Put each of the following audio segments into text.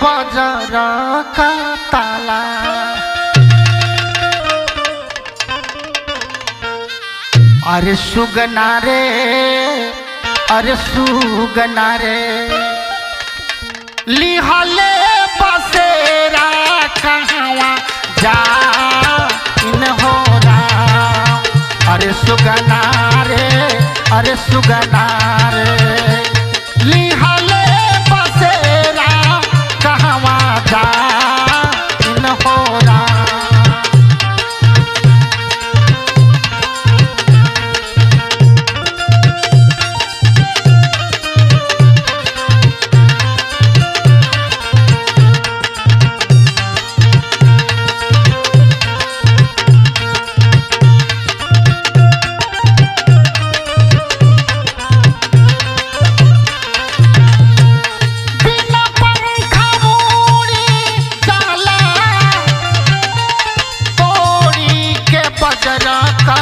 बजर का ताला। अरे सुगना रे, अरे सुगना रे, लिहले बसेरा कहवा जा इन हो राम। अरे सुगना रे, अरे सुगना रे, लिहले बसेरा कहवा जा इन हो राम। बिना पंखा उड़ी जाला, तोड़ी के बजर का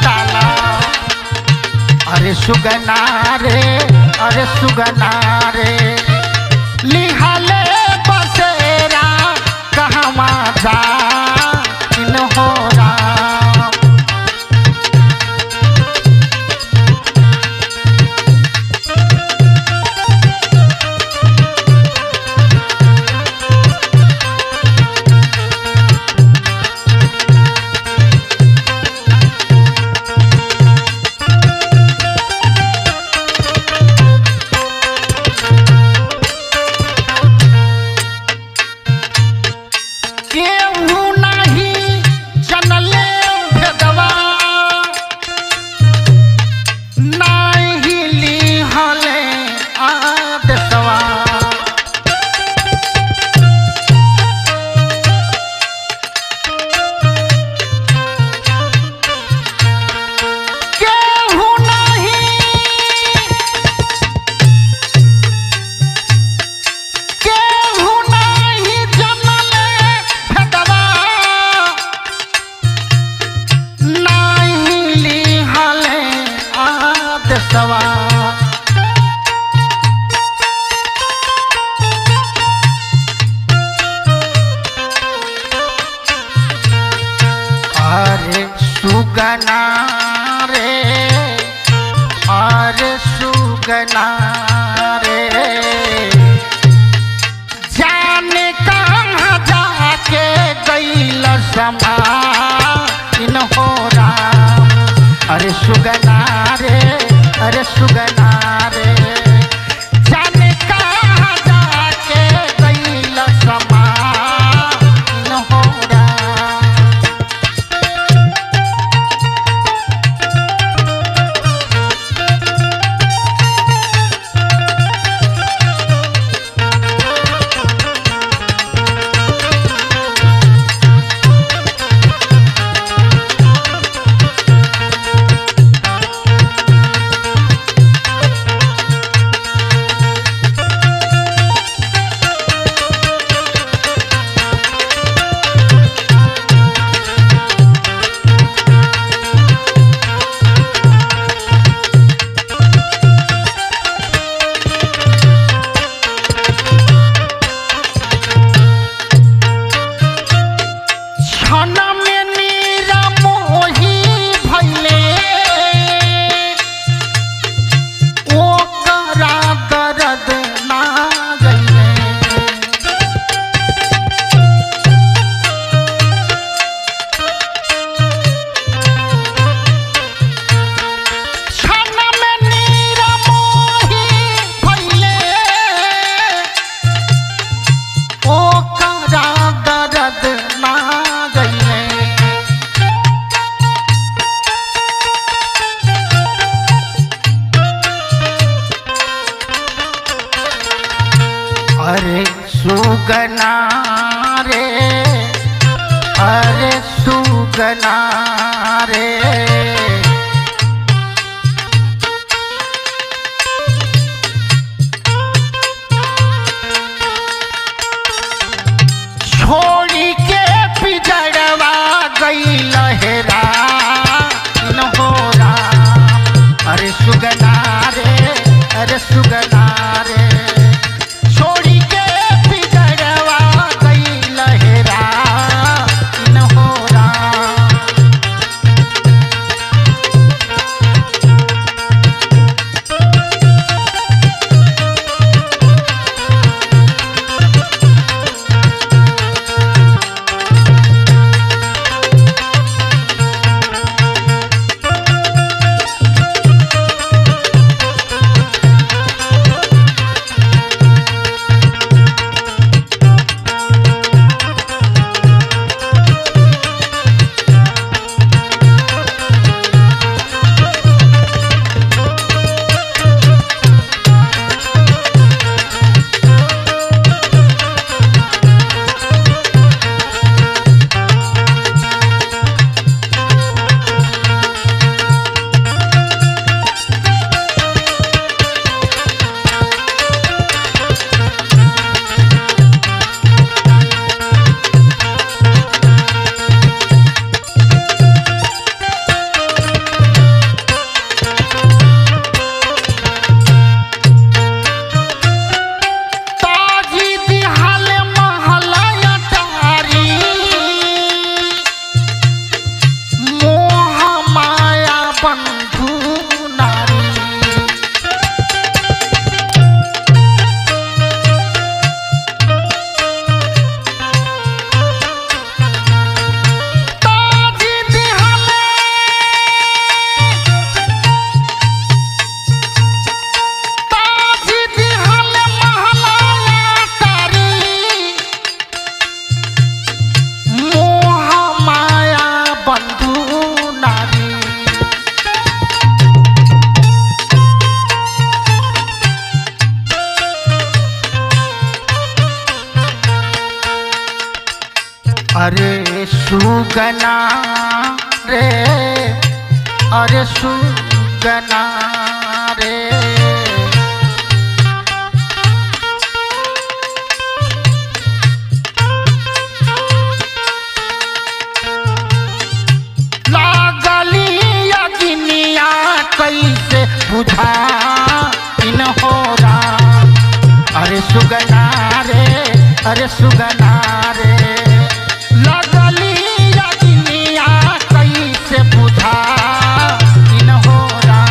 ताला। अरे सुगना रे, अरे सुगना रे, लिहले बसेरा कहवा जा इन हो राम। केहू नाही जनले भेदवा, नाही लिहले आदेशवा। केहू नाही, केहू नाही जनले भेदवा, नाही लिहले आदेशवा। अरे सुगना रे, अरे सुगना रे, जाने कहाँ जाके गईल समा इन हो राम। अरे सुगना रे, अरे सुगना रे, जाने कहाँ जाके गईल समा इन हो राम। क्षण में नीरा मोही भइले, ओकरा दर्द ना गइले। क्षण में नीरा मोही भइले, ओकरा दर्द ना गइले। अरे सुगना रे, अरे सुगना रे, छोड़ी के पिजड़वा गई लहरा इन हो राम। अरे सुगना रे, अरे सुगना रे, छोड़ी के पिजड़वा अरे सुगना रे, अरे सुगना रे। लागली अग्निया कैसे बुझा इन हो राम। अरे सुगना रे, अरे सुगना रे। लगली अग्निया कैसे बुझा इन हो राम।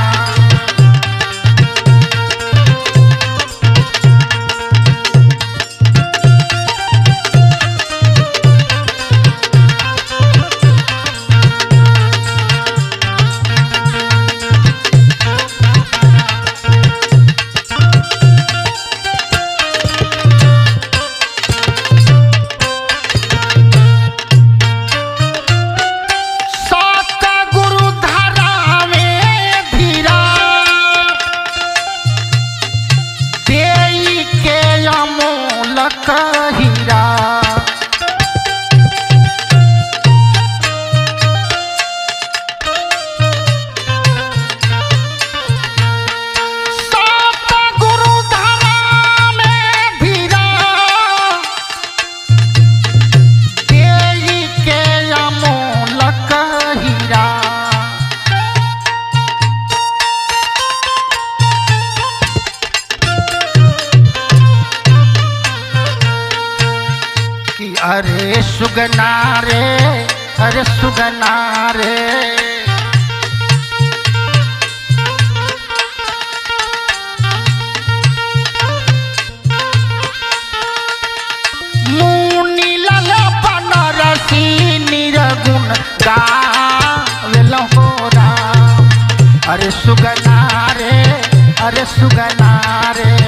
सात गुरु धरा में धीरा देई के अमोलक हीरा। सात गुरु धरा में धीरा देई के अमोलक हीरा। कि अरे सुगना रे, अरे सुगना रे। मुनि लाल बनरसी निरगुण गावेल हो राम। अरे सुगना रे, अरे सुगना रे।